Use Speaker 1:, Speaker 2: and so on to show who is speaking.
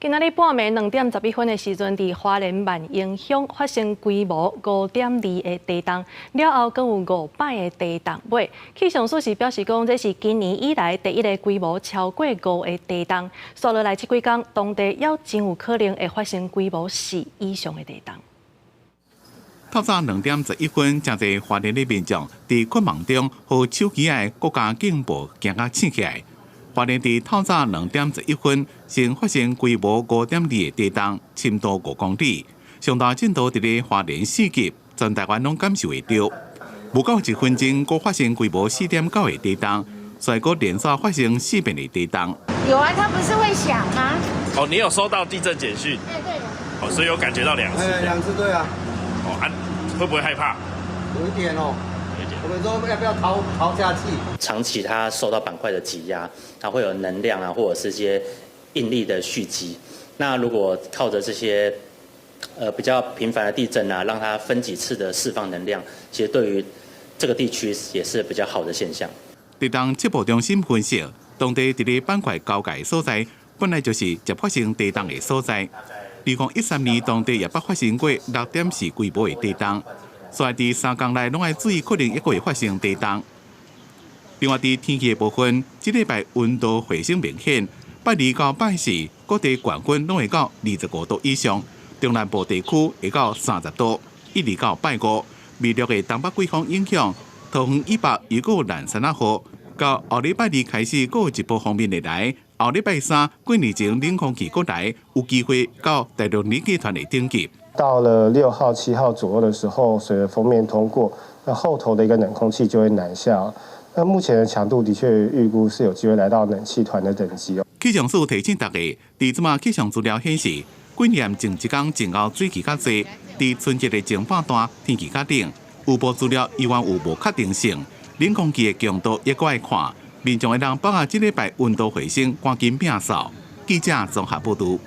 Speaker 1: 今仔日半暝2點11分的時陣，佇花蓮萬榮鄉發生規模5.2的地動，了後閣有五擺的地動尾。氣象署是表示講，這是今年以來第一个規模超過五的地動。紲落來這幾工，當地猶真有可能會發生規模四以上的地動。
Speaker 2: 透早2點11分，誠濟花蓮的民眾佇困夢中，予手機的國家警報驚甲醒起來。花蓮佇透早2點11分，先發生規模5.2的地動，深度5公里，上大震度佇咧花蓮4級，全台灣攏感受會著。無夠一分鐘，閣發生規模4.9的地動，再閣連續發生四遍的地動。
Speaker 3: 有啊，它不是會響嗎？
Speaker 4: 哦，你有收到地震簡訊？
Speaker 3: 對對。
Speaker 4: 哦，所以有感覺到兩次。
Speaker 5: 兩次對啊。
Speaker 4: 哦啊，會不會害怕？
Speaker 5: 有一點哦。我們說要不要逃逃下去？
Speaker 6: 長期它受到板塊的擠壓，它會有能量啊，或者是一些應力的蓄積。那如果靠着這些比較頻繁的地震啊，讓它分幾次的釋放能量，其實對於這個地區也是比較好的現象。
Speaker 2: 地動測報中心分析，當地佇咧板塊交界所在，本來就是常發生地動的所在。2013年當地也捌發生過6.4規模的地動。所以佇3工內攏愛注意，可能猶閣會發生地動。另外，佇天氣的部分，這禮拜溫度回升明顯，拜二到拜四各地高溫攏會到25度以上，中南部地區會到30度。一直到拜五，微弱的東北季風影響，桃園以北又閣有蘭山仔雨。到後禮拜二開始，閣有一波鋒面會來。後禮拜三過年前冷空氣過來，有機會到大陸冷氣團的頂級。
Speaker 7: 到了6號、7號左右的時候，隨著鋒面通過，那後頭的一個冷空氣就會南下。那目前的強度的確預估是有機會來到冷氣團的等級哦。
Speaker 2: 氣象署提醒大家，佇這馬氣象資料顯示，過年前一工前後水汽較濟，佇春節的前半段天氣較冷。預報資料依然有無確定性，冷空氣的強度猶閣愛看。民眾會當把握這禮拜溫度回升，趕緊摒掃。記者綜合報導。